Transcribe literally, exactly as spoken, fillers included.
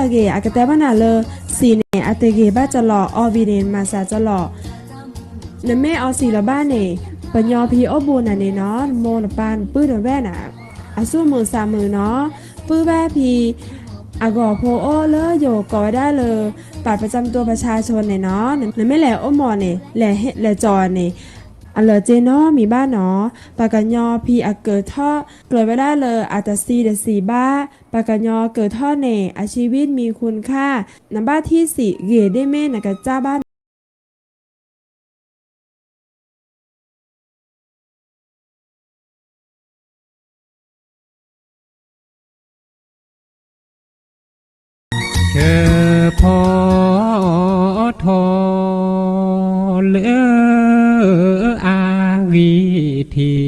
အဂ့ၢ် အကတဲဘၣ်နၤလၢ စံၣ်န့ၣ် အတဂ့ၤဘၣ်တလီၢ် အီၣ်ဝံၤန့ၣ် မၤစၢၤတလီၢ် နမ့ၢ်အီစံၣ်လၢၤဘၣ်န့ၣ် ပှၤကညီဖဲအိၣ်ဘူးနၤန့ၣ်နီၤ မိၢ်နပၢ်နပုၢ်နဝဲၢ်နၤ အစူၣ်မုာ်သးမုာ်နီၤ ပုၢ်ဘၣ်ဖဲ အဂီၢ်ဖိအိၣ်လၢယိၤကိးဝဲဒၣ်လၢ บัตรประจำตัวประชาชนန့ၣ်နီၤ နမ့ၢ်လဲၤအိၣ် မီၣ် န့ၣ် လဲၤဟ့ၣ် လဲၤကၠီၣ်န့ၣ် အလၢာ်က့ၤနီတမံၤဘၣ်နီၤ ပှၤကညီဖဲအကၢၣ်ထီၣ် ကြၢးဝဲဒၣ်လၢအတဆံတဆံဘၣ် ပှၤကညီကၢၣ်ထီၣ်န့ၣ် အชีวิตมีคุณค่า နဘၣ်ထံၣ်စံၣ်ဂ့ၤဒ်မ့ၢ်နကစၢ်ဘၣ်နီၤ ဆၢဖီထီ လၢအဂံၢ်ထံး